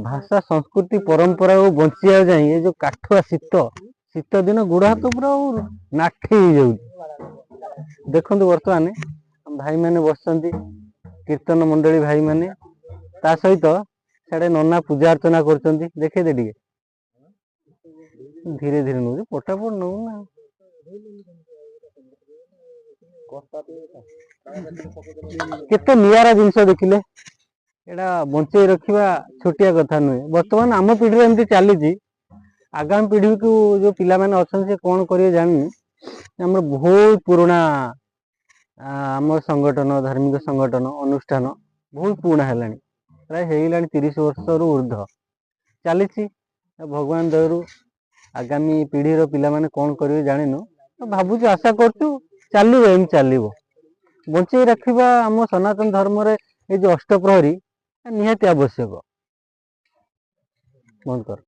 ଭାଷା, ସଂସ୍କୃତି, ପରମ୍ପରାକୁ ବଞ୍ଚିବାକୁ ଯାଇ ଏ ଯୋଉ କାଠୁଆ ଶୀତ, ଶୀତ ଦିନ ଗୋଡ ହାତ ପୁରା ଆଉ ନାଠି ହେଇଯାଉଛି। ଦେଖନ୍ତୁ, ବର୍ତ୍ତମାନ ଭାଇମାନେ ବସିଛନ୍ତି, କୀର୍ତ୍ତନ ମଣ୍ଡଳୀ ଭାଇମାନେ। ତା ସହିତ ସିଆଡେ ନନା ପୂଜା ଅର୍ଚ୍ଚନା କରୁଛନ୍ତି। ଦେଖେଇଦେ ଟିକେ। ଧୀରେ ଧୀରେ ନଉଛି, ପଟାପଟ ନଉନା। କେତେ ନିଆରା ଜିନିଷ ଦେଖିଲେ। ଏଇଟା ବଞ୍ଚେଇ ରଖିବା ଛୋଟିଆ କଥା ନୁହେଁ। ବର୍ତ୍ତମାନ ଆମ ପିଢିରେ ଏମିତି ଚାଲିଛି, ଆଗାମୀ ପିଢିକୁ ଯୋଉ ପିଲାମାନେ ଅଛନ୍ତି, ସେ କଣ କରିବେ ଜାଣିନି। ଆମର ବହୁତ ପୁରୁଣା ଆମ ସଂଗଠନ, ଧାର୍ମିକ ସଂଗଠନ, ଅନୁଷ୍ଠାନ ବହୁତ ପୁରୁଣା ହେଲାଣି। ପ୍ରାୟ ହେଇଗଲାଣି 30 ବର୍ଷରୁ ଉର୍ଦ୍ଧ୍ୱ ଚାଲିଛି। ଭଗବାନ ଦୟାରୁ ଆଗାମୀ ପିଢିର ପିଲାମାନେ କଣ କରିବେ ଜାଣିନୁ। ଭାବୁଛୁ, ଆଶା କରୁଛୁ, ଚାଲିବ, ଏମିତି ଚାଲିବ। ବଞ୍ଚେଇ ରଖିବା ଆମ ସନାତନ ଧର୍ମରେ ଏଇ ଯୋଉ ଅଷ୍ଟପ୍ରହରୀ ନିହାତି ଆବଶ୍ୟକ। ବନ୍ଦ କର।